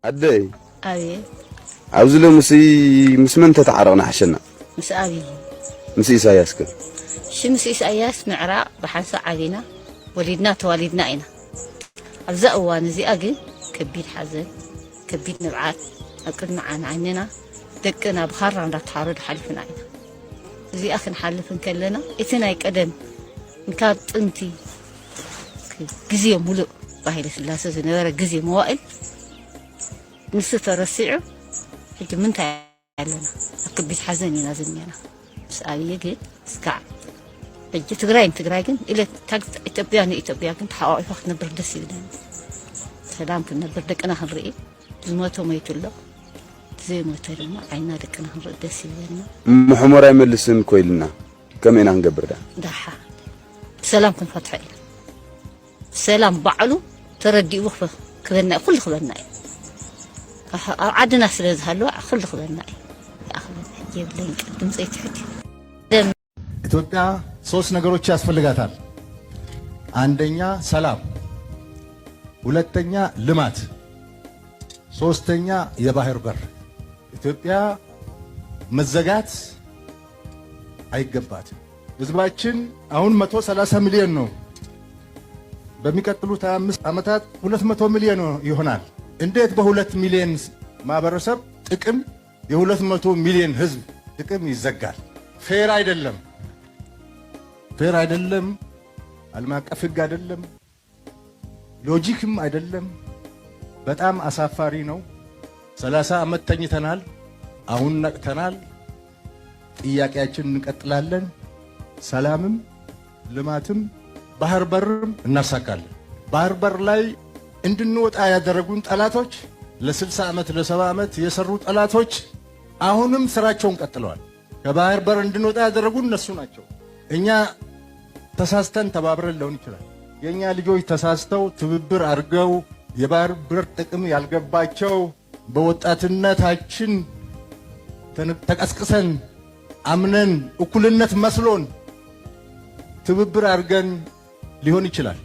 ኣደይ ኣብየ ኣብዚ ሎምሲ ምስ መን ተተዓረቕና ሓሸና? ምስ ኣብይ ምስ ኢሳያስ ከ? እሺ ምስ ኢሳያስ ምዕራቕ ብሓንሳእ ዓቢና ወሊድና ተዋሊድና ኢና። ኣብዛ እዋን እዚኣ ግን ከቢድ ሓዘን ከቢድ ንብዓት ኣብ ቅድሚ ዓይንና ደቅና ብኻራ እንዳተሓረዱ ሓሊፍና ኢና። እዚኣ ክንሓልፍ እንከለና እቲ ናይ ቀደም ካብ ጥንቲ ግዜ ሙሉእ ብሃይለ ስላሰ ዝነበረ ግዜ መዋእል ንሱ ተረሲዑ ሕጂ ምንታይ ኣለና ኣብ ከቢድ ሓዘን ኢና ዝኒአና ምስ ኣብየ ግን እስካዕ ሕጂ ትግራይ ንትግራይ ግን ኢለ ኢትዮጵያ ንኢትዮጵያ ግን ተሓቋቂፋ ክትነብር ደስ ይብለኒ ሰላም ክንነብር ደቅና ክንርኢ ዝሞተ ሞይቱ ኣሎ ዘይሞተ ድማ ዓይና ደቅና ክንርኢ ደስ ይብለና ምሕሞር ኣይመልስን ኮይልና ከመይ ኢና ክንገብር ዳ? ዳሓ ብሰላም ክንፈትሖ ኢና ሰላም ባዕሉ ተረዲኡ ክበና ኩሉ ክበና እዩ ኣብ ዓድና ስለ ዝሃለዋ ኩሉ ክበና እዩ ይኣኽለና ሕጂ የብለይን ድምፀይ ትሕት እዩ ኢትዮጵያ ሶስት ነገሮች ያስፈልጋታል። አንደኛ ሰላም፣ ሁለተኛ ልማት፣ ሶስተኛ የባህር በር። ኢትዮጵያ መዘጋት አይገባትም። ህዝባችን አሁን መቶ ሠላሳ ሚሊዮን ነው። በሚቀጥሉት አምስት ዓመታት ሁለት መቶ ሚሊዮን ይሆናል። እንዴት በሁለት ሚሊዮን ማህበረሰብ ጥቅም የሁለት መቶ ሚሊዮን ህዝብ ጥቅም ይዘጋል? ፌር አይደለም፣ ፌር አይደለም። ዓለም አቀፍ ህግ አይደለም፣ ሎጂክም አይደለም። በጣም አሳፋሪ ነው። ሠላሳ ዓመት ተኝተናል። አሁን ነቅተናል። ጥያቄያችን እንቀጥላለን። ሰላምም ልማትም ባህር በርም እናሳካለን። ባህር በር ላይ እንድንወጣ ያደረጉን ጠላቶች፣ ለስልሳ ዓመት ለሰባ ዓመት የሰሩ ጠላቶች አሁንም ስራቸውን ቀጥለዋል። ከባህር በር እንድንወጣ ያደረጉን እነሱ ናቸው። እኛ ተሳስተን ተባብረን ሊሆን ይችላል። የእኛ ልጆች ተሳስተው ትብብር አድርገው የባህር በር ጥቅም ያልገባቸው በወጣትነታችን ተን- ተቀስቅሰን አምነን እኩልነት መስሎን ትብብር አድርገን ሊሆን ይችላል።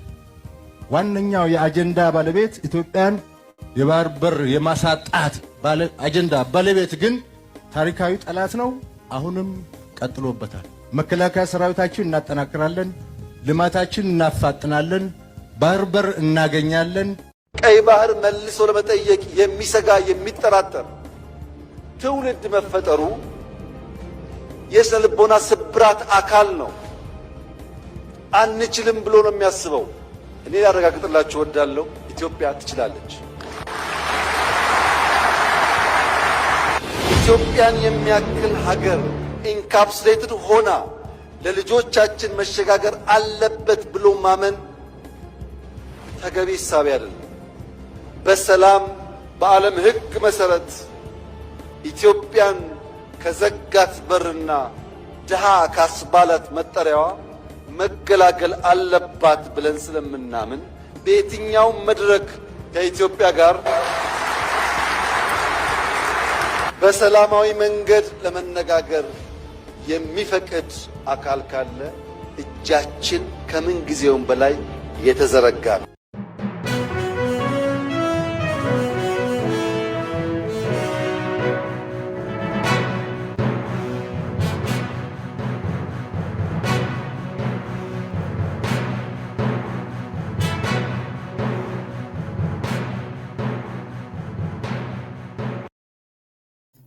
ዋነኛው የአጀንዳ ባለቤት ኢትዮጵያን የባህር በር የማሳጣት ባለ- አጀንዳ ባለቤት ግን ታሪካዊ ጠላት ነው። አሁንም ቀጥሎበታል። መከላከያ ሰራዊታችን እናጠናክራለን፣ ልማታችን እናፋጥናለን፣ ባህር በር እናገኛለን። ቀይ ባህር መልሶ ለመጠየቅ የሚሰጋ የሚጠራጠር ትውልድ መፈጠሩ የስነ ልቦና ስብራት አካል ነው። አንችልም ብሎ ነው የሚያስበው። እኔ ላረጋግጥላችሁ እወዳለሁ፣ ኢትዮጵያ ትችላለች። ኢትዮጵያን የሚያክል ሀገር ኢንካፕሱሌትድ ሆና ለልጆቻችን መሸጋገር አለበት ብሎ ማመን ተገቢ እሳቤ አይደለም። በሰላም በዓለም ሕግ መሰረት ኢትዮጵያን ከዘጋት በርና ድሃ ካስባላት መጠሪያዋ መገላገል አለባት ብለን ስለምናምን በየትኛውም መድረክ ከኢትዮጵያ ጋር በሰላማዊ መንገድ ለመነጋገር የሚፈቅድ አካል ካለ እጃችን ከምን ጊዜውም በላይ የተዘረጋ ነው።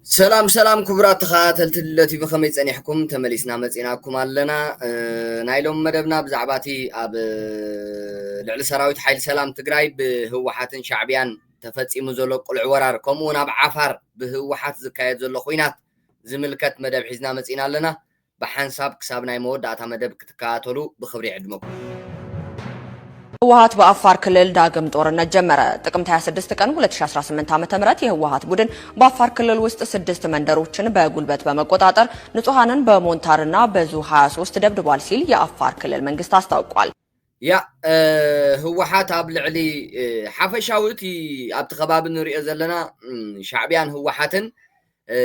ሰላም ሰላም ክቡራት ተኸታተልቲ ልደት ቲቪ ከመይ ጸኒሕኩም? ተመሊስና መጺናኩም ኣለና። እ፣ ናይ ሎም መደብና ብዛዕባ እቲ ኣብ እ፣ ልዕሊ ሰራዊት ሓይሊ ሰላም ትግራይ ብህወሓትን ሻዕብያን ተፈጺሙ ዘሎ ቅሉዕ ወራር ከምኡ እውን ኣብ ዓፋር ብህወሓት ዝካየድ ዘሎ ኹናት ዝምልከት መደብ ሒዝና መጺና ኣለና። ብሓንሳብ ክሳብ ናይ መወዳእታ መደብ ክትከታተሉ ብኽብሪ ይዕድመኩም። ህወሓት ብኣፋር ክልል ዳግም ጦርነት ጀመረ። ጥቅምት ሃያ ስድስት ቀን ሁለት ሺ አስራ ስምንት ዓመተ ምህረት የህወሓት ቡድን በአፋር ክልል ውስጥ ስድስት መንደሮችን በጉልበት በመቆጣጠር ንጹሐንን በሞንታርና በዙ ሃያ ሶስት ደብድቧል ሲል የአፋር ክልል መንግስት አስታውቋል። ያ እ፣ ህወሓት ኣብ ልዕሊ እ፣ ሓፈሻዊ እቲ ኣብቲ ከባቢ ንሪኦ ዘለና እ፣ ሻዕብያን ህወሓትን እ፣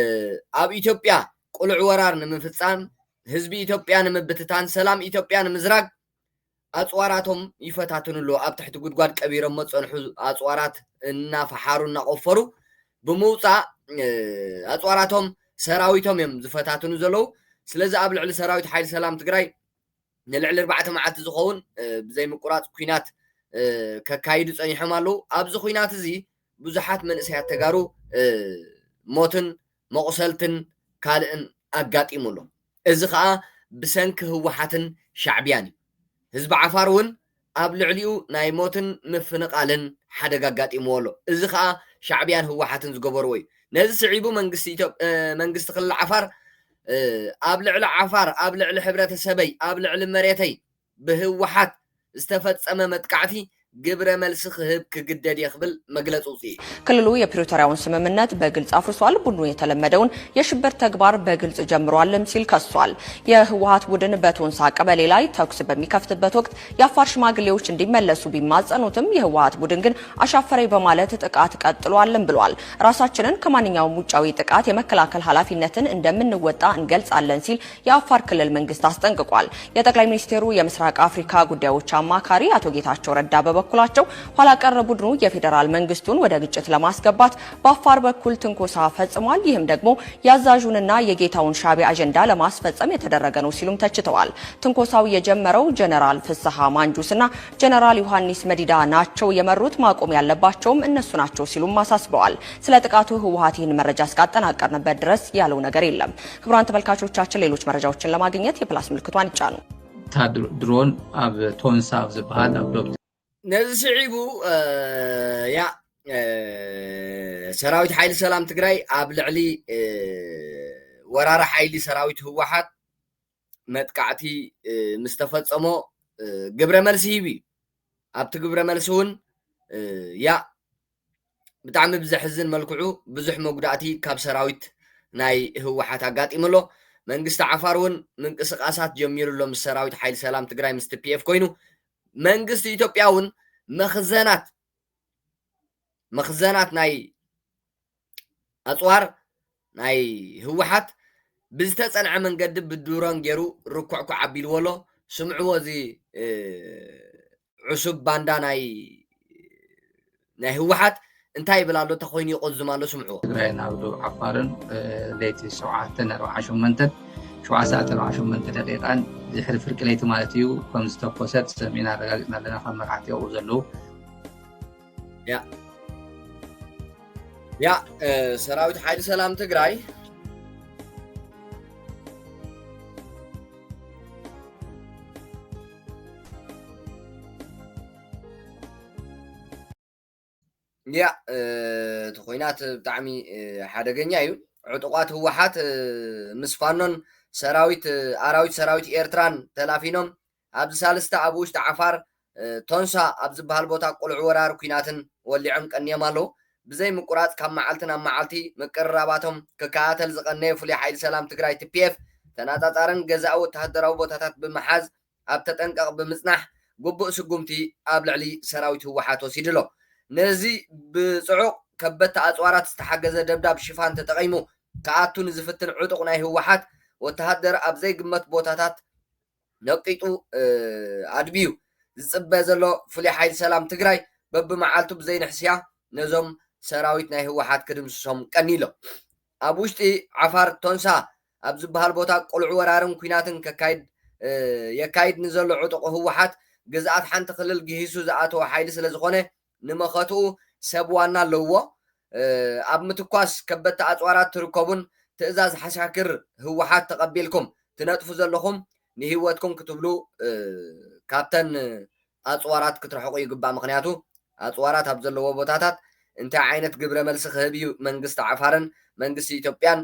ኣብ ኢትዮጵያ ቅሉዕ ወራር ንምፍፃም ህዝቢ ኢትዮጵያ ንምብትታን ሰላም ኢትዮጵያ ንምዝራግ ኣፅዋራቶም ይፈታትኑ ኣለዉ። ኣብ ትሕቲ ጉድጓድ ቀቢሮሞ ዝፀንሑ ኣፅዋራት እናፈሓሩ እናቆፈሩ ብምውፃእ ኣፅዋራቶም ሰራዊቶም እዮም ዝፈታትኑ ዘለዉ። ስለዚ ኣብ ልዕሊ ሰራዊት ሓይሊ ሰላም ትግራይ ንልዕሊ ኣርባዕተ መዓልቲ ዝኸውን ብዘይ ምቁራፅ ኩናት ከካይዱ ፀኒሖም ኣለዉ። ኣብዚ ኩናት እዚ ብዙሓት መንእሰያት ተጋሩ ሞትን መቑሰልትን ካልእን ኣጋጢሙ ኣሎ። እዚ ከዓ ብሰንኪ ህወሓትን ሻዕብያን እዩ። ህዝቢ ዓፋር እውን ኣብ ልዕሊኡ ናይ ሞትን ምፍንቓልን ሓደጋ ኣጋጢምዎ ኣሎ። እዚ ከዓ ሻዕብያን ህወሓትን ዝገበርዎ እዩ። ነዚ ስዒቡ መንግስቲ ክልል ዓፋር ኣብ ልዕሊ ዓፋር፣ ኣብ ልዕሊ ሕብረተሰበይ፣ ኣብ ልዕሊ መሬተይ ብህወሓት ዝተፈፀመ መጥቃዕቲ ግብረ መልሲ ክህብ ክግደድ እየ ክብል መግለፂ ውፅኢ። ክልሉ የፕሪቶሪያውን ስምምነት በግልጽ አፍርሷል፣ ቡድኑ የተለመደውን የሽብር ተግባር በግልጽ ጀምሯልም ሲል ከሷል። የህወሀት ቡድን በቶንሳ ቀበሌ ላይ ተኩስ በሚከፍትበት ወቅት የአፋር ሽማግሌዎች እንዲመለሱ ቢማጸኑትም የህወሀት ቡድን ግን አሻፈረኝ በማለት ጥቃት ቀጥሏልም ብሏል። ራሳችንን ከማንኛውም ውጫዊ ጥቃት የመከላከል ኃላፊነትን እንደምንወጣ እንገልጻለን ሲል የአፋር ክልል መንግስት አስጠንቅቋል። የጠቅላይ ሚኒስቴሩ የምስራቅ አፍሪካ ጉዳዮች አማካሪ አቶ ጌታቸው ረዳ በበኩላቸው ኋላ ቀር ቡድኑ የፌዴራል መንግስቱን ወደ ግጭት ለማስገባት በአፋር በኩል ትንኮሳ ፈጽሟል። ይህም ደግሞ የአዛዡንና የጌታውን ሻዕቢያ አጀንዳ ለማስፈጸም የተደረገ ነው ሲሉም ተችተዋል። ትንኮሳው የጀመረው ጀነራል ፍስሐ ማንጁስና ጀነራል ዮሐንስ መዲዳ ናቸው የመሩት፣ ማቆም ያለባቸውም እነሱ ናቸው ሲሉም አሳስበዋል። ስለ ጥቃቱ ህወሀት ይህን መረጃ እስካጠናቀርንበት ድረስ ያለው ነገር የለም። ክቡራን ተመልካቾቻችን ሌሎች መረጃዎችን ለማግኘት የፕላስ ምልክቷን ይጫኑ። ድሮን ኣብ ቶንሳ ኣብ ዝበሃል ኣብ ዶብ ነዚ ስዒቡ ያ ሰራዊት ሓይሊ ሰላም ትግራይ ኣብ ልዕሊ ወራሪ ሓይሊ ሰራዊት ህወሓት መጥቃዕቲ ምስ ተፈፀሞ ግብረ መልሲ ሂቡ እዩ። ኣብቲ ግብረ መልሲ እውን ያ ብጣዕሚ ብዘሕዝን መልክዑ ብዙሕ መጉዳእቲ ካብ ሰራዊት ናይ ህወሓት ኣጋጢሙ ኣሎ። መንግስቲ ዓፋር እውን ምንቅስቃሳት ጀሚሩ ኣሎ ምስ ሰራዊት ሓይሊ ሰላም ትግራይ ምስ ቲ ፒ ኤፍ ኮይኑ መንግስቲ ኢትዮጵያ እውን መኽዘናት መኽዘናት ናይ ኣፅዋር ናይ ህወሓት ብዝተፀንዐ መንገዲ ብድሮን ገይሩ ርኩዕኩዕ ኣቢልዎ ኣሎ። ስምዕዎ እዚ ዕሱብ ባንዳ ናይ ናይ ህወሓት እንታይ ይብል ኣሎ ተኮይኑ ይቆዝም ኣሎ ስምዕዎ። ትግራይ ናብ ዶብ ዓፋርን ለይቲ ሸውዓተን ኣርብዓ ሸሞንተን ሸውዓተ ሰዓት ኣርብዓ ሸሞንተ ደቂቃን ድሕሪ ፍርቂ ለይቲ ማለት እዩ ከም ዝተኮሰት ሰሚዕና ኣረጋጊፅና ኣለና ካብ መራሕቲ ኣብኡ ዘለዉ። ያ ያ ሰራዊት ሓይሊ ሰላም ትግራይ ያ እቲ ኮይናት ብጣዕሚ ሓደገኛ እዩ። ዕጡቋት ህወሓት ምስ ፋኖን ሰራዊት ኣራዊት ሰራዊት ኤርትራን ተላፊኖም ኣብዚ ሳልስቲ ኣብ ውሽጢ ዓፋር ቶንሳ ኣብ ዝበሃል ቦታ ቁልዕ ወራር ኲናትን ወሊዖም ቀንዮም ኣለዉ። ብዘይ ምቁራፅ ካብ መዓልቲ ናብ መዓልቲ ምቅርራባቶም ክከታተል ዝቐነየ ፍሉይ ሓይሊ ሰላም ትግራይ ቲ ፒ ኤፍ ተናፃፃርን ገዛኢ ወተሃደራዊ ቦታታት ብምሓዝ ኣብ ተጠንቀቕ ብምፅናሕ ግቡእ ስጉምቲ ኣብ ልዕሊ ሰራዊት ህወሓት ወሲዱ ኣሎ። ነዚ ብፅዑቕ ከበድቲ ኣፅዋራት ዝተሓገዘ ደብዳብ ሽፋን ተጠቒሙ ክኣቱ ንዝፍትን ዕጡቕ ናይ ህወሓት ወተሃደር ኣብ ዘይግመት ቦታታት ነቂጡ ኣድብዩ ዝፅበ ዘሎ ፍሉይ ሓይሊ ሰላም ትግራይ በብመዓልቱ ብዘይንሕስያ ነዞም ሰራዊት ናይ ህወሓት ክድምስሶም ቀኒሎ። ኣብ ውሽጢ ዓፋር ቶንሳ ኣብ ዝበሃል ቦታ ቁልዑ ወራርን ኲናትን ከካይድ የካይድ ንዘሎ ዕጡቕ ህወሓት ግዝኣት ሓንቲ ክልል ግሂሱ ዝኣተወ ሓይሊ ስለ ዝኾነ ንመኸትኡ ሰብ ዋና ኣለውዎ። ኣብ ምትኳስ ከበድቲ ኣፅዋራት ትርከቡን ትእዛዝ ሓሻክር ህወሓት ተቐቢልኩም ትነጥፉ ዘለኹም ንህይወትኩም ክትብሉ ካብተን ኣፅዋራት ክትርሕቑ ይግባእ። ምክንያቱ ኣፅዋራት ኣብ ዘለዎ ቦታታት እንታይ ዓይነት ግብረ መልሲ ክህብ እዩ መንግስቲ ዓፋርን መንግስቲ ኢትዮጵያን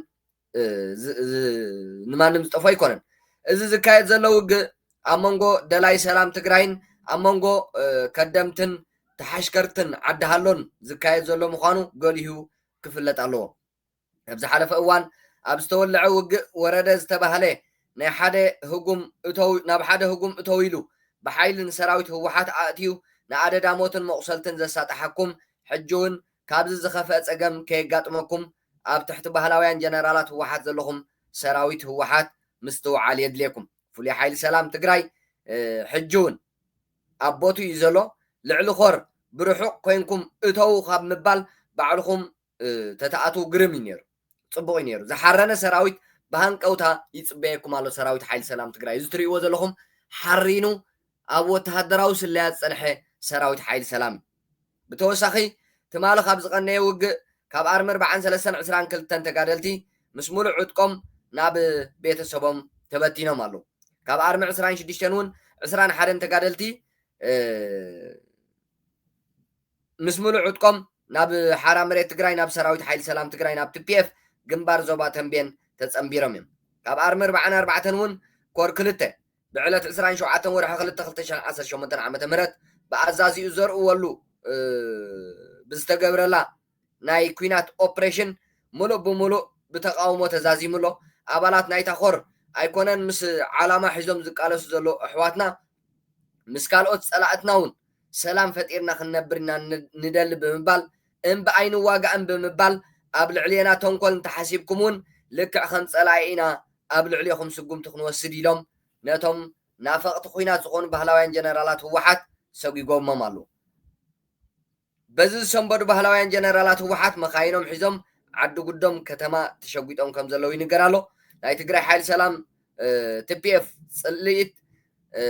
ንማንም ዝጠፎ ኣይኮነን። እዚ ዝካየድ ዘሎ ውግእ ኣብ መንጎ ደላይ ሰላም ትግራይን ኣብ መንጎ ከደምትን ተሓሽከርትን ዓዲ ሃሎን ዝካየድ ዘሎ ምዃኑ ጎሊሁ ክፍለጥ ኣለዎ። ኣብ ዝሓለፈ እዋን ኣብ ዝተወለዐ ውግእ ወረደ ዝተባህለ ናይ ሓደ ህጉም እተው ናብ ሓደ ህጉም እተው ኢሉ ብሓይሊ ንሰራዊት ህወሓት ኣእትዩ ንኣደዳ ሞትን መቑሰልትን ዘሳጠሓኩም ሕጂ እውን ካብዚ ዝኸፍአ ፀገም ከየጋጥመኩም ኣብ ትሕቲ ባህላውያን ጀነራላት ህወሓት ዘለኹም ሰራዊት ህወሓት ምስትውዓል የድልየኩም። ፍሉይ ሓይሊ ሰላም ትግራይ ሕጂ እውን ኣብ ቦቱ እዩ ዘሎ። ልዕሊ ኮር ብርሑቕ ኮይንኩም እተዉ ካብ ምባል ባዕልኹም ተተኣትዉ ግርም እዩ ነይሩ። ፅቡቕ እዩ ነይሩ። ዝሓረነ ሰራዊት ብሃንቀውታ ይፅበየኩም ኣሎ። ሰራዊት ሓይሊ ሰላም ትግራይ፣ እዚ ትሪእዎ ዘለኹም ሓሪኑ ኣብ ወተሃደራዊ ስለያ ዝፀንሐ ሰራዊት ሓይሊ ሰላም እዩ። ብተወሳኺ ትማሊ ካብ ዝቐነየ ውግእ ካብ ኣርሚ ኣርባዓን ሰለስተን ዕስራን ክልተን ተጋደልቲ ምስ ሙሉእ ዕጥቆም ናብ ቤተሰቦም ተበቲኖም ኣለዉ። ካብ ኣርሚ ዕስራን ሽዱሽተን እውን ዕስራን ሓደን ተጋደልቲ ምስ ሙሉእ ዕጥቆም ናብ ሓራ መሬት ትግራይ፣ ናብ ሰራዊት ሓይሊ ሰላም ትግራይ፣ ናብ ቲ ፒ ኤፍ ግንባር ዞባ ተንቤን ተጸንቢሮም እዮም። ካብ ኣርሚ ኣርባዓን ኣርባዕተን እውን ኮር ክልተ ብዕለት ዕስራን ሸውዓተን ወርሒ ክልተ ክልተ ሽሕን ዓሰርተ ሸሞንተን ዓመተ ምህረት ብኣዛዚኡ ዘርእወሉ ብዝተገብረላ ናይ ኲናት ኦፕሬሽን ሙሉእ ብሙሉእ ብተቓውሞ ተዛዚሙ ኣሎ። ኣባላት ናይታ ኮር ኣይኮነን ምስ ዓላማ ሒዞም ዝቃለሱ ዘለዉ ኣሕዋትና፣ ምስ ካልኦት ጸላእትና እውን ሰላም ፈጢርና ክንነብር ኢና ን-፣ ንደሊ ብምባል፣ እምቢ ኣይንዋጋእን ብምባል፣ ኣብ ልዕሌና ተንኮል እንተሓሲብኩም እውን ልክዕ ከም ጸላኢ ኢና ኣብ ልዕሌኹም ስጉምቲ ክንወስድ ኢሎም ነቶም ናፈቕቲ ኲናት ዝኾኑ ባህላውያን ጀነራላት ህወሓት ሰጒጎሞም ኣለዉ። በዚ ዝሰንበዱ ባህላውያን ጀነራላት ህወሓት መኻይኖም ሒዞም ዓዲ ጉዶም ከተማ ተሸጒጦም ከም ዘለዉ ይንገር ኣሎ። ናይ ትግራይ ሓይሊ ሰላም፣ እ፣ ቲ ፒ ኤፍ ጽልኢት፣ እ፣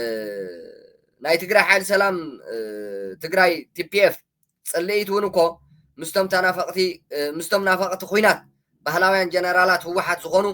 ናይ ትግራይ ሓይሊ ሰላም፣ እ፣ ትግራይ ቲ ፒ ኤፍ ጽልኢት እውን እኮ ምስቶም ተናፈቕቲ፣ እ፣ ምስቶም ናፈቕቲ ኲናት ባህላውያን ጀነራላት ህወሓት ዝኾኑ፣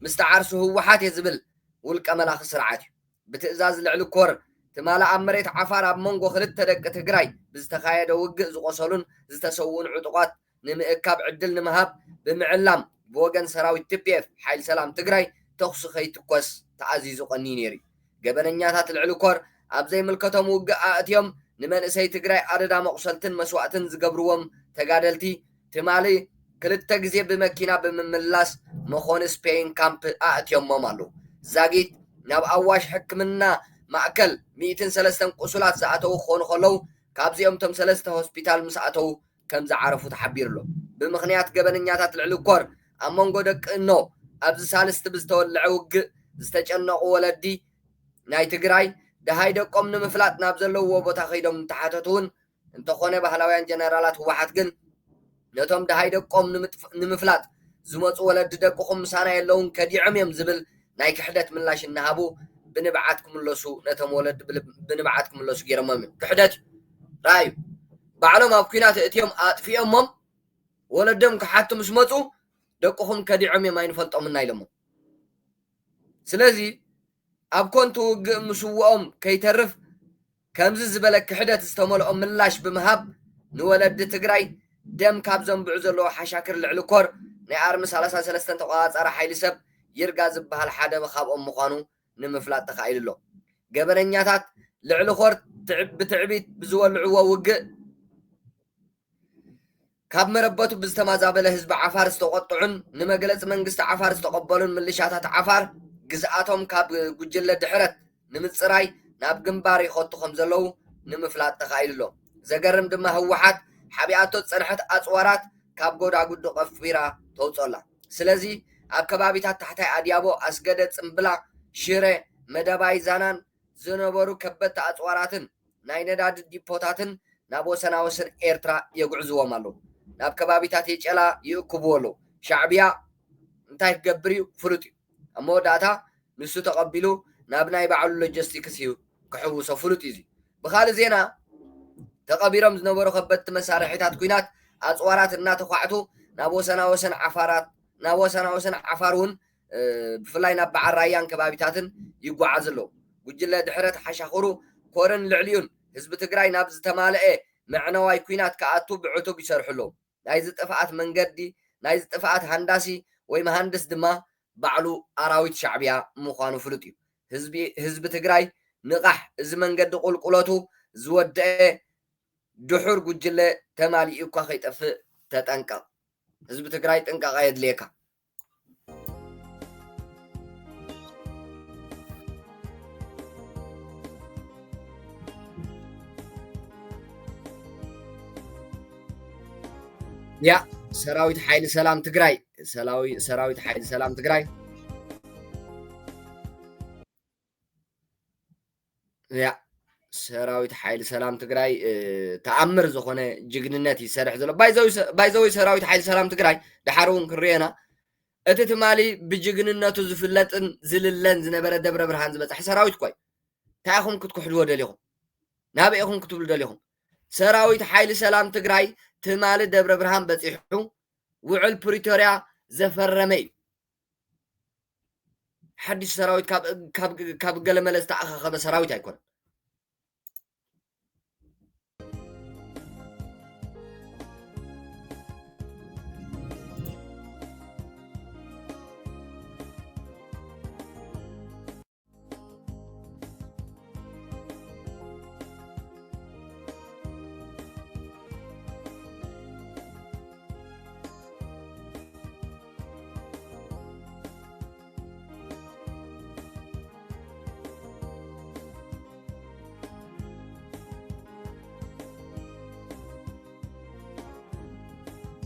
ምስቲ ዓርሱ ህወሓት እየ ዝብል ውልቀ መላኺ ስርዓት እዩ። ብትእዛዝ ልዕሊ ኮር ትማሊ ኣብ መሬት ዓፋር ኣብ መንጎ ክልተ ደቂ ትግራይ ብዝተኻየደ ውግእ ዝቖሰሉን ዝተሰውኡን ዕጡቓት ንምእካብ ዕድል ንምሃብ ብምዕላም ብወገን ሰራዊት ቲ ፒ ኤፍ ሓይሊ ሰላም ትግራይ ተኹሲ ከይትኮስ ተኣዚዙ ቀንዩ ነይሩ እዩ። ገበነኛታት ልዕሊ ኮር ኣብ ዘይምልከቶም ውግእ ኣእትዮም ንመንእሰይ ትግራይ ኣደዳ መቑሰልትን መስዋእትን ዝገብርዎም ተጋደልቲ ትማሊ ክልተ ግዜ ብመኪና ብምምላስ መኾኒ ስፔን ካምፕ ኣእትዮሞም ኣለዉ። ዛጊት ናብ ኣዋሽ ሕክምና ማእከል ሚእትን ሰለስተን ቁሱላት ዝኣተዉ ክኾኑ ከለዉ ካብዚኦም እቶም ሰለስተ ሆስፒታል ምስ ኣተዉ ከም ዝዓረፉ ተሓቢሩ ኣሎ። ብምኽንያት ገበነኛታት ልዕሊ ኮር ኣብ መንጎ ደቂ እኖ ኣብዚ ሳልስቲ ብዝተወልዐ ውግእ ዝተጨነቑ ወለዲ ናይ ትግራይ ደሃይ ደቆም ንምፍላጥ ናብ ዘለውዎ ቦታ ከይዶም እንተሓተቱ እውን እንተኾነ ባህላውያን ጀነራላት ህወሓት ግን ነቶም ደሃይ ደቆም ንምጥፍ-፣ ንምፍላጥ ዝመፁ ወለዲ ደቅኹም ምሳና የለውን ከዲዖም እዮም ዝብል ናይ ክሕደት ምላሽ እናሃቡ ብንብዓት ክምለሱ ነቶም ወለዲ ብልብ-፣ ብንብዓት ክምለሱ ገይሮሞም እዮም። ክሕደት እዩ። ረኣዩ። ባዕሎም ኣብ ኲናት እእትዮም ኣጥፊኦሞም ወለዶም ክሓቱ ምስ መፁ ደቅኹም ከዲዖም እዮም ኣይንፈልጦምና ኢሎሞም። ስለዚ ኣብ ኮንቱ ውግእ ምስውኦም ከይተርፍ ከምዚ ዝበለ ክሕደት ዝተመልኦ ምላሽ ብምሃብ ንወለዲ ትግራይ ደም ካብ ዘንብዑ ዘለዉ ሓሻክር ልዕሊ ኮር ናይ ኣርሚ ሰላሳ ሰለስተን ተቆጻጻሪ ሓይሊ ሰብ ይርጋ ዝበሃል ሓደ ካብኦም ምዃኑ ንምፍላጥ ተኻኢሉ ኣሎ። ገበነኛታት ልዕሊ ኮር ትዕ-፣ ብትዕቢት ብዝወልዕዎ ውግእ ካብ መረበቱ ብዝተማዛበለ ህዝቢ ዓፋር ዝተቖጥዑን ንመግለጺ መንግስቲ ዓፋር ዝተቐበሉን ምልሻታት ዓፋር ግዝኣቶም ካብ ጉጅለ ድሕረት ንምጽራይ ናብ ግንባር ይኸቱ ከም ዘለዉ ንምፍላጥ ተኻኢሉ ኣሎ። ዘገርም ድማ ህወሓት ሓቢኣቶ ዝጸንሐት ኣጽዋራት ካብ ጎዳጉዲ ቆፊራ ተውጽኦ ኣላ። ስለዚ ኣብ ከባቢታት ታሕታይ ኣድያቦ፣ ኣስገደ፣ ጽምብላ፣ ሽረ፣ መደባይ፣ ዛናን ዝነበሩ ከበድቲ ኣጽዋራትን ናይ ነዳዲ ዲፖታትን ናብ ወሰናወሰን ኤርትራ የጉዕዝዎም ኣለዉ። ናብ ከባቢታት የጨላ ይእክብዎ ኣለዉ። ሻዕብያ እንታይ ክገብር እዩ ፍሉጥ እዩ። ኣብ መወዳእታ ንሱ ተቐቢሉ ናብ ናይ ባዕሉ ሎጂስቲክስ እዩ ክሕውሶ ፍሉጥ እዩ። እዚ ብኻልእ ዜና ተቐቢሮም ዝነበሩ ከበድቲ መሳርሒታት ኲናት ኣጽዋራት እናተኳዕቱ ናብ ወሰናወሰን ዓፋራት፣ ናብ ወሰናወሰን ዓፋር እውን፣ እ፣ ብፍላይ ናብ በዓል ራያን ከባቢታትን ይጓዓዙ ኣለዉ። ጉጅለ ድሕረት ሓሻኽሩ ኮርን ልዕሊኡን ህዝቢ ትግራይ ናብ ዝተማልአ መዕነዋይ ኲናት ክኣቱ ብዕቱብ ይሰርሑ ኣለዉ። ናይዚ ጥፍኣት መንገዲ፣ ናይዚ ጥፍኣት ሃንዳሲ ወይ መሃንድስ ድማ ባዕሉ ኣራዊት ሻዕብያ ምዃኑ ፍሉጥ እዩ። ህዝቢ፣ ህዝቢ ትግራይ ንቓሕ፣ እዚ መንገዲ ቁልቁለቱ ዝወደአ ድሑር ጉጅለ ተማሊኡ እኳ ከይጠፍእ ተጠንቀቕ። ህዝቢ ትግራይ ጥንቃቐ የድልየካ። ያ ሰራዊት ሓይሊ ሰላም ትግራይ፣ ሰላዊ-፣ ሰራዊት ሓይሊ ሰላም ትግራይ። ያ ሰራዊት ሓይሊ ሰላም ትግራይ፣ እ፣ ተኣምር ዝኾነ ጅግንነት እዩ ዝሰርሕ ዘሎ። ባይዘዊ ሰ-፣ ባይዘዊ ሰራዊት ሓይሊ ሰላም ትግራይ፣ ደሓር እውን ክንሪኤና፣ እቲ ትማሊ ብጅግንነቱ ዝፍለጥን ዝልለን ዝነበረ ደብረ ብርሃን ዝበፅሐ ሰራዊት እኮ እዩ። እንታይ ኢኹም ክትክሕድዎ ደሊኹም? ናበይ ኢኹም ክትብሉ ደሊኹም? ሰራዊት ሓይሊ ሰላም ትግራይ ትማሊ ደብረ ብርሃን በፂሑ ውዕል ፕሪቶርያ ዘፈረመ እዩ። ሓድሽ ሰራዊት ካብ፣ ካብ፣ ካብ ገለመለ ዝተኣኻኸበ ሰራዊት ኣይኮነን።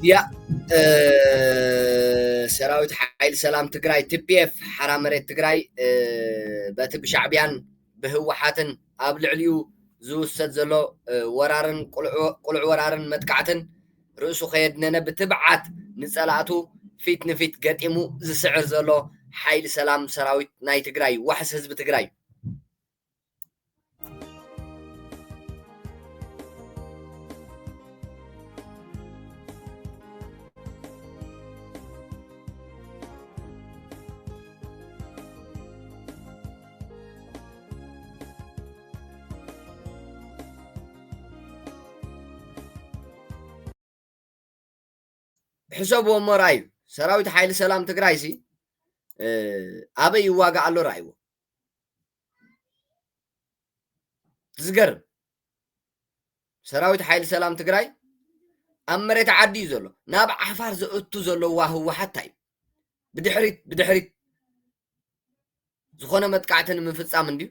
ያ፣ እ፣ ሰራዊት ሓይሊ ሰላም ትግራይ፣ ቲ ፒ ኤፍ፣ ሓራ መሬት ትግራይ፣ እ፣ በቲ ብሻዕቢያን ብህወሓትን ኣብ ልዕሊኡ ዝውሰድ ዘሎ፣ እ፣ ወራርን ቁልዑ-፣ ቁልዕ ወራርን መጥቃዕትን ርእሱ ከየድነነ ብትብዓት ንጸላእቱ ፊት ንፊት ገጢሙ ዝስዕር ዘሎ ሓይሊ ሰላም ሰራዊት ናይ ትግራይ፣ ዋሕስ ህዝቢ ትግራይ። ሕሰብዎ እሞ ረኣዩ። ሰራዊት ሓይሊ ሰላም ትግራይ ሲ፣ እ፣ ኣበይ ይዋጋእ ኣሎ ረኣይዎ። ዝገርም። ሰራዊት ሓይሊ ሰላም ትግራይ ኣብ መሬት ዓዲ እዩ ዘሎ። ናብ ዓፋር ዘእቱ ዘለዋ ህወሓት እንታይ እዩ? ብድሕሪት፣ ብድሕሪት ዝኾነ መጥቃዕቲ ንምፍጻም እንድዩ፣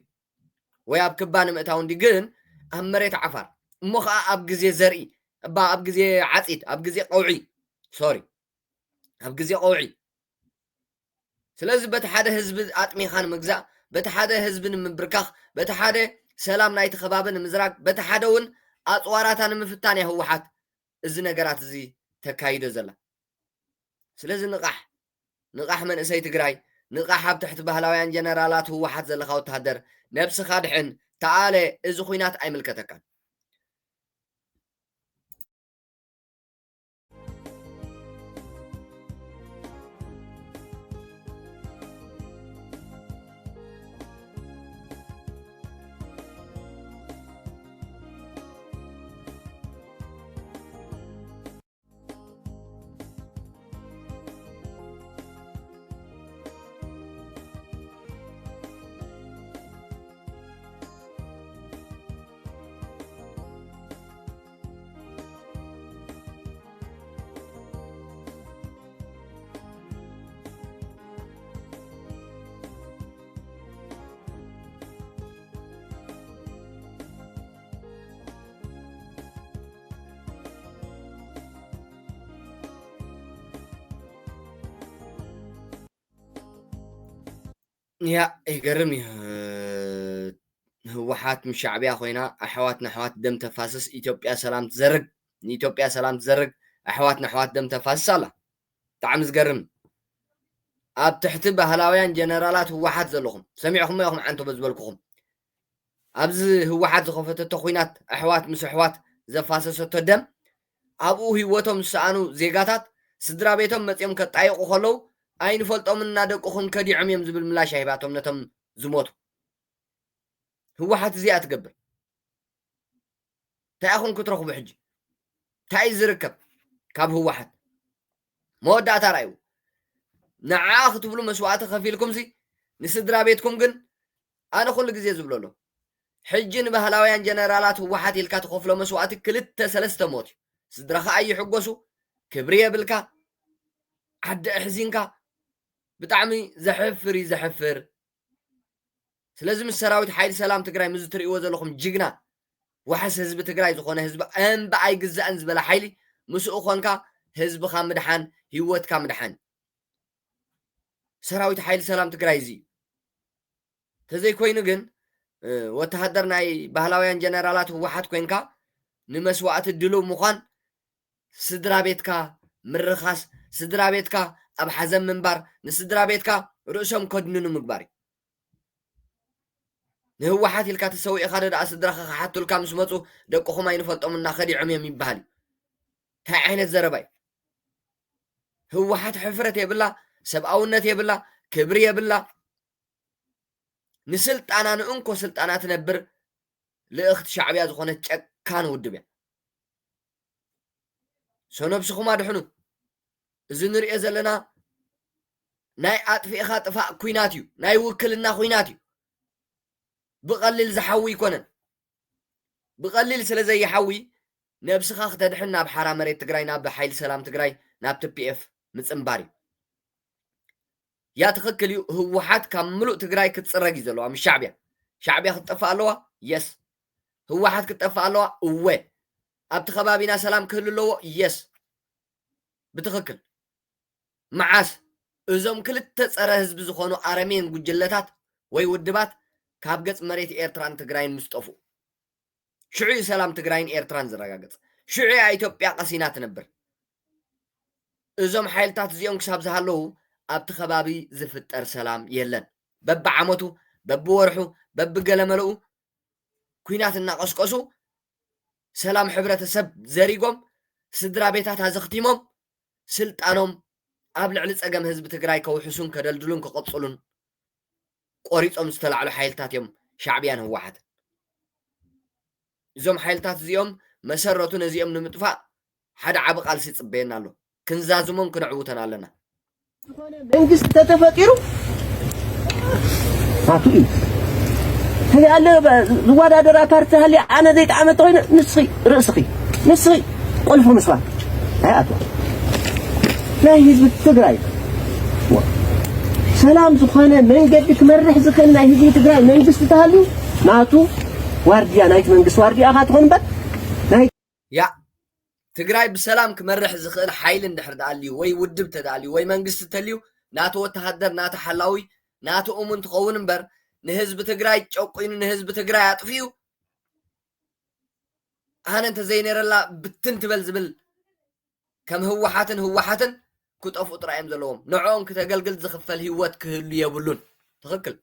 ወይ ኣብ ክባ ንምእታው እንድዩ፣ ግን ኣብ መሬት ዓፋር፣ እሞ ኸዓ ኣብ ግዜ ዘርኢ፣ እባ ኣብ ግዜ ዓጺድ፣ ኣብ ግዜ ቀውዒ፣ ሶሪ፣ ኣብ ግዜ ቀውዒ። ስለዚ በቲ ሓደ ህዝቢ ኣጥሚኻ ንምግዛእ፣ በቲ ሓደ ህዝቢ ንምብርካኽ፣ በቲ ሓደ ሰላም ናይቲ ከባቢ ንምዝራግ፣ በቲ ሓደ እውን ኣጽዋራታ ንምፍታን እያ ህወሓት እዚ ነገራት እዚ ተካይዶ ዘላ። ስለዚ ንቓሕ፣ ንቓሕ መንእሰይ ትግራይ፣ ንቓሕ ኣብ ትሕቲ ባህላውያን ጀነራላት ህወሓት ዘለኻ ወተሃደር፣ ነብስኻ ድሕን፣ ተኣለ፣ እዚ ኹናት ኣይምልከተካን። ያ፣ ይገርም እዩ። ህወሓት ምስ ሻዕቢያ ኮይና ኣሕዋት ንኣሕዋት ደም ተፋስስ፣ ኢትዮጵያ ሰላም ትዘርግ፣ ንኢትዮጵያ ሰላም ትዘርግ፣ ኣሕዋት ንኣሕዋት ደም ተፋስስ ኣላ። ብጣዕሚ ዝገርም። ኣብ ትሕቲ ባህላውያን ጀነራላት ህወሓት ዘለኹም፣ ሰሚዕኹሞ ኢኹም ዓንቶ ዝበዝበልኩኹም። ኣብዚ ህወሓት ዝኸፈተቶ ኹናት፣ ኣሕዋት ምስ ኣሕዋት ዘፋሰሰቶ ደም፣ ኣብኡ ህይወቶም ዝሰኣኑ ዜጋታት ስድራ ቤቶም መጺኦም ከጣይቑ ከለዉ፣ ኣይንፈልጦምን እና ደቅኹም ከዲዖም እዮም ዝብል ምላሽ ኣሂባቶም ነቶም ዝሞቱ። ህወሓት እዚኣ ትገብር። እንታይ ኢኹም ክትረኽቡ ሕጂ? እንታይ እዩ ዝርከብ ካብ ህወሓት? መወዳእታ ርኣይዎ። ንዓ ክትብሉ መስዋእቲ ከፊልኩምሲ፣ ንስድራ ቤትኩም ግን፣ ኣነ ኩሉ ግዜ ዝብሎ ኣሎ። ሕጂ ንባህላውያን ጀነራላት ህወሓት ኢልካ ትኸፍሎ መስዋእቲ ክልተ ሰለስተ ሞት እዩ። ስድራኻ ኣይሕጎሱ፣ ክብሪ የብልካ፣ ዓዲ ኣሕዚንካ፣ ብጣዕሚ ዘሕፍር እዩ፣ ዘሕፍር። ስለዚ ምስ ሰራዊት ሓይሊ ሰላም ትግራይ ምስ እትርእይዎ ዘለኹም ጅግና ዋሕስ ህዝቢ ትግራይ ዝኾነ ህዝቢ እምባ ኣይግዛእን ዝበለ ሓይሊ ምስኡ ኾንካ ህዝብኻ ምድሓን ህይወትካ ምድሓን። ሰራዊት ሓይሊ ሰላም ትግራይ እዚ እዩ። ተዘይኮይኑ ግን ወተሃደር ናይ ባህላውያን ጀነራላት ህወሓት ኮይንካ ንመስዋእቲ ድሉው ምዃን፣ ስድራ ቤትካ ምርኻስ፣ ስድራ ቤትካ ኣብ ሓዘን ምንባር፣ ንስድራ ቤትካ ርእሶም ከድንኑ ምግባር እዩ። ንህወሓት ኢልካ ተሰዊእኻ ዶ ደኣ ስድራኻ ክሓቱልካ ምስ መፁ ደቅኹም ኣይንፈልጦም እና ከዲዖም እዮም ይበሃል እዩ። እንታይ ዓይነት ዘረባ እዩ? ህወሓት ሕፍረት የብላ፣ ሰብኣውነት የብላ፣ ክብሪ የብላ። ንስልጣና ንእንኮ ስልጣና ትነብር ልእኽቲ ሻዕብያ ዝኾነት ጨካን ውድብ እያ። ሰው ነብስኹም ኣድሕኑ። እዚ ንሪኦ ዘለና ናይ ኣጥፊእኻ ጥፋእ ኩናት እዩ፣ ናይ ውክልና ኩናት እዩ። ብቐሊል ዝሓዊ ኣይኮነን። ብቐሊል ስለ ዘይሓዊ ነብስኻ ክተድሕን ናብ ሓራ መሬት ትግራይ፣ ናብ ሓይሊ ሰላም ትግራይ፣ ናብ ቲ ፒ ኤፍ ምፅንባር እዩ። ያ ትኽክል እዩ። ህወሓት ካብ ምሉእ ትግራይ ክትፅረግ እዩ ዘለዋ ምስ ሻዕብያ። ሻዕብያ ክትጠፍእ ኣለዋ? የስ። ህወሓት ክትጠፍእ ኣለዋ? እወ። ኣብቲ ከባቢና ሰላም ክህሉ ኣለዎ? የስ። ብትኽክል። መዓስ እዞም ክልተ ፀረ ህዝቢ ዝኾኑ ኣረሜን ጉጅለታት ወይ ውድባት ካብ ገፅ መሬት ኤርትራን ትግራይን ምስ ጠፍኡ ሽዑ እዩ ሰላም ትግራይን ኤርትራን ዝረጋገፅ። ሽዑ እያ ኢትዮጵያ ቀሲና ትነብር። እዞም ሓይልታት እዚኦም ክሳብ ዝሃለዉ ኣብቲ ከባቢ ዝፍጠር ሰላም የለን። በብዓመቱ፣ በብወርሑ፣ በብገለመለኡ ኲናት እናቐስቀሱ ሰላም ሕብረተሰብ ዘሪጎም፣ ስድራ ቤታት ኣዘኽቲሞም፣ ስልጣኖም ኣብ ልዕሊ ፀገም ህዝቢ ትግራይ ከውሕሱን ከደልድሉን ክቐፅሉን ቆሪፆም ዝተላዕሉ ሓይልታት እዮም ሻዕብያን ህወሓትን። እዞም ሓይልታት እዚኦም መሰረቱ ነዚኦም ንምጥፋእ ሓደ ዓቢ ቃልሲ ይፅበየና ኣሎ። ክንዛዝሞን ክነዕውቶን ኣለና። መንግስቲ ተተፈጢሩ ናቱ እዩ። ተሊኣለ ዝወዳደራ ፓርቲ ሃልያ ኣነ ዘይጠዓመ ተኮይነ ንስኺ ርእስኺ ንስኺ ቁልፊ ምስፋን ኣይኣትዋ ናይ ህዝቢ ትግራይ ሰላም ዝኾነ መንገዲ ክመርሕ ዝኽእል ናይ ህዝቢ ትግራይ መንግስቲ ተሃልዩ ናቱ ዋርድያ ናይቲ መንግስቲ ዋርድያ ኢኻ ትኾን እምበር ናይ ያ ትግራይ ብሰላም ክመርሕ ዝኽእል ሓይሊ እንድሕር ደኣልዩ ወይ ውድብ ተደኣልዩ ወይ መንግስቲ ተልዩ ናቱ ወተሃደር ናቱ ሓላዊ ናቱ እሙን ትኸውን እምበር ንህዝቢ ትግራይ ጨቁኑ ንህዝቢ ትግራይ ኣጥፍዩ ኣነ እንተዘይነረላ ብትን ትበል ዝብል ከም ህወሓትን ህወሓትን ክጠፍኡ ጥራይ እዮም ዘለዎም። ንዕኦም ክተገልግል ዝኽፈል ህይወት ክህሉ የብሉን። ትኽክል።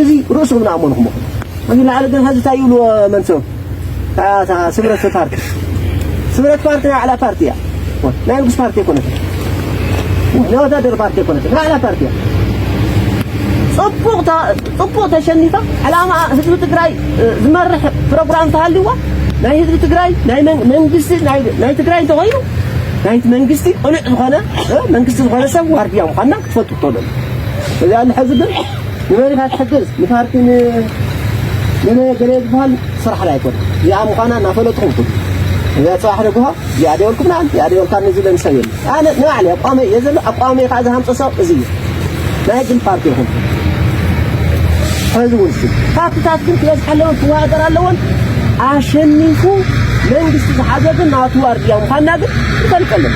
እዚ ርእስኹም ንኣመንኹሞ እዚ ላዕሊ ግን ሀዚ እንታይ ይብልዎ መንሰው እታ ስምረት ፓርቲ ስምረት ፓርቲ ናይ ዓላ ፓርቲ እያ ናይ ንጉስ ፓርቲ ኣይኮነትን ናይ ወታደር ፓርቲ ኣይኮነትን ናይ ዓላ ፓርቲ እያ ፅቡቅ ተሸኒፋ ዕላማ ህዝቢ ትግራይ ዝመርሕ ፕሮግራም ተሃልዋ ናይ ህዝቢ ትግራይ ናይ መንግስቲ ናይ ትግራይ እንተኮይኑ ናይቲ መንግስቲ ቅኑዕ ዝኾነ መንግስቲ ዝኾነ ሰብ ዋርድያ ምዃንና ክትፈልጡ ትኽእሉ እዚ ኣሎ ሕዚ ግን ንመን ኢኻ ትሕግዝ ንፓርቲ ንመን ገለ ዝበሃል ስራሕ ላይ ኣይኮነ እዚኣ ምዃና እናፈለጥኹም ኩሉ እዚኣ ፅባሕ ደግሆ እዚኣ ደወልኩምና እዚኣ ደወልካ ንዚ ለምሰብ የለ ኣነ ንባዕለይ ኣቋመይ እየ ዘሎ ኣቋመይ ከዓ ዝሃምፀ ሰብ እዚ እዩ ናይ ግን ፓርቲ ይኹን ሕዚ እውን ሲ ፓርትታት ግን ክበዝሓ ኣለወን ክወዳደር ኣለወን ኣሸኒፉ መንግስቲ ዝሓዘ ግን ናቱ ዋርድያ ምዃንና ግን ይፈልቀለን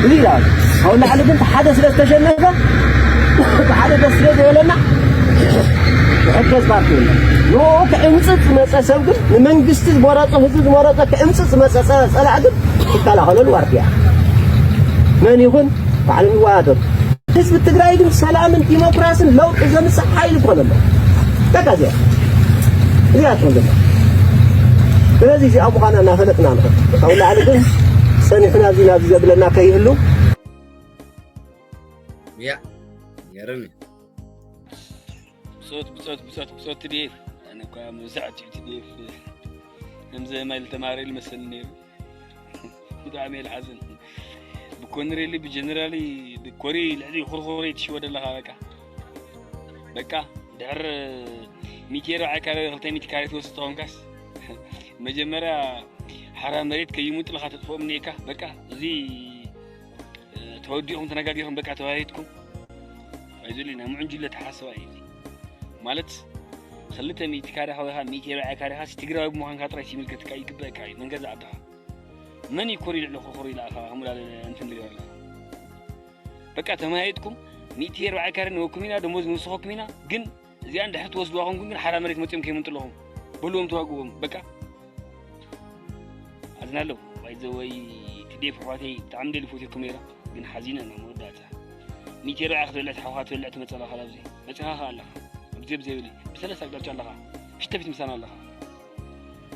እዚ ይላሉ ካብ ላዕሊ ግን ሓደ ስለ ዝተሸነፈ ሓደ ደስ ስለ ዝበለና ይሕገዝ ፓርቲ የለን ንኡ ክዕምፅፅ ዝመፀ ሰብ ግን ንመንግስቲ ዝመረፆ ህዝቢ ዝመረፆ ክዕምፅፅ ዝመፀ ፀላእ ግን ይከላኸለሉ ዋርድያ መን ይኹን ባዕሎም ይወዳደሩ ህዝቢ ትግራይ ግን ሰላምን ዲሞክራስን ለውጢ ዘምፅእ ሓይሊ ትኾን ኣሎ በቃ እዚኣ እዚኣ ትኾን ዘሎ ስለዚ እዚኣ ምዃና እናፈለጥና ንኸ ካብ ላዕሊ ግን ፀኒሕና እዚ ናብዚ ዘብለና ከይህሉ ያ ገርም ብፆት ብፆት ብፆት ብፆት ትድየፍ ኣነ እኳ መብዛሕትኡ ትድየፍ ከምዚ ማይል ተማሃረ ኢሉ መሰል ነይሩ ብጣዕሚ እየ ዝሓዝን ብኮነሬሊ ብጀነራሊ ብኮሪ ልዕሊ ኩርኩሪ ትሽወደ ኣለኻ በቃ በቃ ድሕር ሚቴሮ ዓካረ ክልተ ሚት ካሬ ትወስድ ተኾንካስ መጀመርያ ሓራ መሬት ከይሙጥ ለኻ ተጥፍኦም እኒኤካ በቃ እዚ ተወዲኹም ተነጋጊርኩም በቃ ተወያይትኩም ኣይዞሊ ናይ ምዑንጅለ ተሓስባ እዩ ማለት ክልተ ሚእቲ ካሬ ከበኻ ሚእቲ ርብዓ ካሬኻ ትግራዊ ብምዃንካ ጥራይ ሲምልከትካ ይግበእካ እዩ መንገዛ ዓድኻ መን ይኮር ይልዕለ ኮርኮር ይልኣኻ ሙላለ እንትን ልገበርካ በቃ ተመያይጥኩም ሚእቲ ኣርባዕተ ካሬ ንወኩም ኢና፣ ደሞዝ ንውስኸኩም ኢና። ግን እዚኣ እንድሕር ትወስድዋ ኾንኩም ግን ሓራ መሬት መፂኦም ከይምንጥለኹም በልዎም፣ ተዋግዎም። በቃ ኣዝናለሁ። ባይዘወይ ትዴፍ ኣሕዋተይ ብጣዕሚ ደሊ ፈትየኩም ነይረ፣ ግን ሓዚነ እና መወዳእታ ሚእቲ ኣርባዕተ ክትበልዕ ትሓውኻ ትበልዕ ትመፀላ ካብ ኣብዚ መፂኻ ኸዓ ኣለኻ። ኣብዚ ብዘይብለይ ብሰለስተ ኣቅጣጫ ኣለኻ። ፊት ለፊት ምሳና ኣለኻ።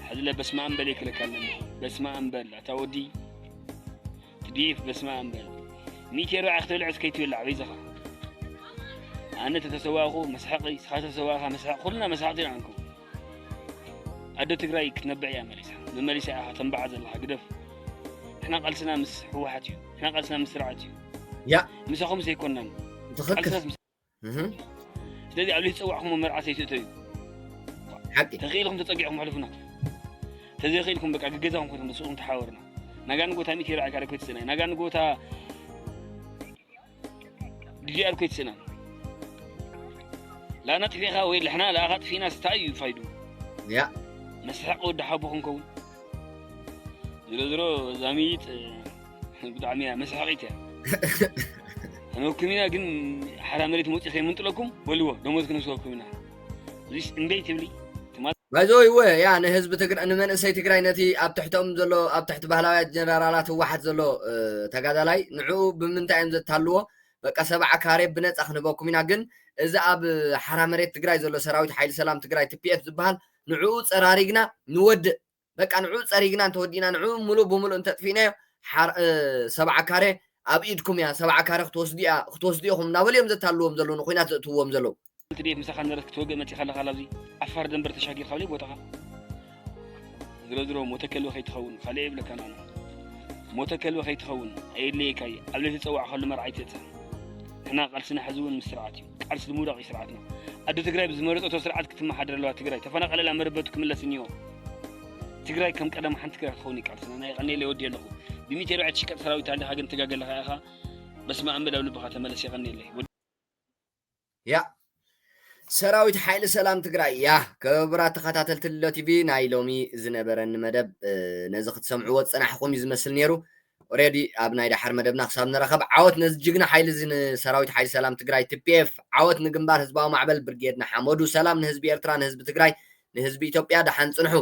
ሕዚ ለ በስመ ኣብ በል ይክለካ ኣለኒ። በስመ ኣብ በል ኣታ ወዲ ትዴፍ፣ በስመ ኣብ በል። ሚእቲ ኣርባዕተ ክትበልዕ እስከ ይትበልዕ በይዛኻ። ኣነ ተተሰዋእኹ መስሓቂ፣ ንስኻ ተሰዋእኻ መስሓቂ፣ ኩልና መስሓቅቲ ኢና ንከውን። ኣደ ትግራይ ክትነብዕ እያ መሊሳ። መመሊሳ ኢኻ ተንብዓ ዘለኻ፣ ግደፍ። ንሕና ቃልስና ምስ ህወሓት እዩ። ንሕና ቃልስና ምስ ስርዓት እዩ። ያ ምሳኹም ዘይኮናን። ትኽክል። ቃልስናስ ምስ እህም። ስለዚ ኣብ ልጅ ዝፀዋዕኹም መርዓ ሰይትእተዩ። ሓቂ። ተኽኢልኩም ተፀጊዕኹም ሕልፉና። ተዘይኽኢልኩም በቃ ገገዛኹም ኮይንኩም ንስኹም ተሓወርና። ናጋ ንጎታ ሚእቲ ኣርባዕተ ካሬ ኮይትስእና። ናጋ ንጎታ ዲዲኣር ኮይትስእና። ላና ጥፊእኻ ወይ ልሕና ለኣኻ ጥፊእና ስታይ እዩ ፋይዱ። ያ መስሓቂ ወዲ ሓቦ ክንከውን። ዝሮ ዝሮ እዛ ሚጥ ብጣዕሚ እያ መስሓቂት እያ። ከነወኩም ኢና ግን ሓራ መሬት መውፂ ከይምንጥለኩም በልዎ፣ ደሞዝ ክንስወኩም ኢና። እዚስ እምበይ ትብሊ? ትማ- ባይዞ ይወ ያ ንህዝቢ ትግራይ ንመንእሰይ ትግራይ ነቲ ኣብ ትሕቶም ዘሎ ኣብ ትሕቲ ባህላውያት ጀነራላት ህወሓት ዘሎ እ፣ ተጋዳላይ ንዕኡ ብምንታይ እዮም ዘታልዎ? በቃ ሰብዓ ካሬ ብነፃ ክንበኩም ኢና። ግን እዚ ኣብ ሓራ መሬት ትግራይ ዘሎ ሰራዊት ሓይሊ ሰላም ትግራይ ቲፒኤፍ ዝበሃል ንዕኡ ፀራሪግና ንወድእ በቃ ንዕኡ ፀሪግና እንተወዲእና ንዕኡ ሙሉእ ብሙሉእ እንተጥፊእናዮ ሓር- እ፣ ሰብዓ ካሬ ኣብ ኢድኩም እያ። ሰብዓ ካሬ ክትወስዱ እያ ክትወስዱ ኢኹም እናበሉ እዮም ዘታልዎም ዘለዉ ንኩናት ዘእትውዎም ዘለዉ። ትዴፍ ምሳኻ ንረት ክትወግእ መፂኻ ኣለኻ ኣብዚ ዓፋር ደንበር ተሻጊርካ ብለይ ቦታኻ። ዝሮ ዝሮ ሞተ ከልቢ ከይትኸውን ካልእ የብለካን ኣነ። ሞተ ከልቢ ከይትኸውን ኣየድለየካይ ኣብ ለይቲ ፀዋዕ ከሉ መርዓ ኣይትእተ። ንሕና ቃልስና ሕዚ እውን ምስ ስርዓት እዩ። ቃልሲ ንምውዳቕ እዩ ስርዓትና። ኣደ ትግራይ ብዝመረፀቶ ስርዓት ክትመሓደር ኣለዋ ትግራይ። ተፈናቐለላ መረበቱ ክምለስ እኒኦ። ትግራይ ከም ቀደም ሓንቲ ትግራይ ክትኸውን እዩ ቃልስና። ናይ ቀኒለይ ወዲ ኣለኹ። ብሚእቲ ኣርባዕተ ሽቀጥ ሰራዊት ኣሊኻ ግን ትጋገ ኣለኻ ኢኻ። በስመ ኣብ ኣብ ልብኻ ተመለስ። የቐኒለይ። ያ ሰራዊት ሓይሊ ሰላም ትግራይ ያ ክቡራት ተኸታተልቲ ልሎ ቲቪ ናይ ሎሚ ዝነበረኒ መደብ እ፣ ነዚ ክትሰምዕዎ ዝፀናሕኹም እዩ ዝመስል ነይሩ። ኦሬዲ ኣብ ናይ ዳሓር መደብና ክሳብ ንረኸብ ዓወት ነዚ ጅግና ሓይሊ እዚ ንሰራዊት ሓይሊ ሰላም ትግራይ ቲፒኤፍ ዓወት ንግንባር ህዝባዊ ማዕበል ብርጌድ ንሓመዱ ሰላም ንህዝቢ ኤርትራ ንህዝቢ ትግራይ ንህዝቢ ኢትዮጵያ ደሓን ፅንሑ።